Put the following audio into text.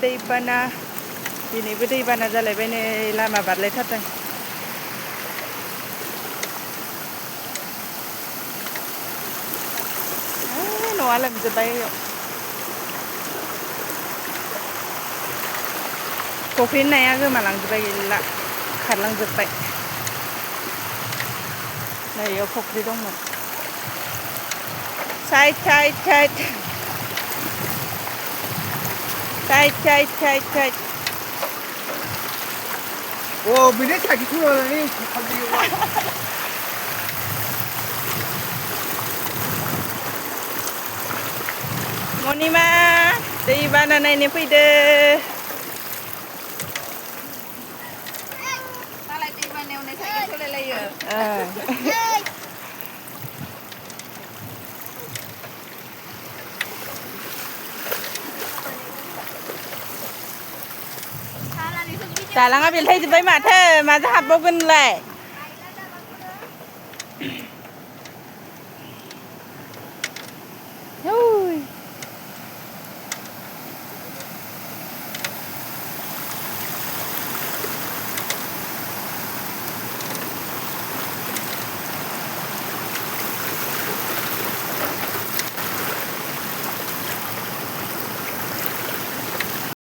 दैबाना दिनैबो दैबाना जालायबाय नै लामा बारलायथारदों न'आ लोमजोब्बाय फुख्रिनि नाया गोमालांजोब्बाय गैला खारलांजोब्बाय नै बेयाव फुख्रि दंमोन साइड 오, 미래 자기 투어니 갑자기 와. मनिमा दैबाना नायनो फैदो मालाय दैबानायाव नै साइकेल सलायलायो दालाङा बेलथायजोब्बाय माथो माजों हाबबावगोन नोंलाय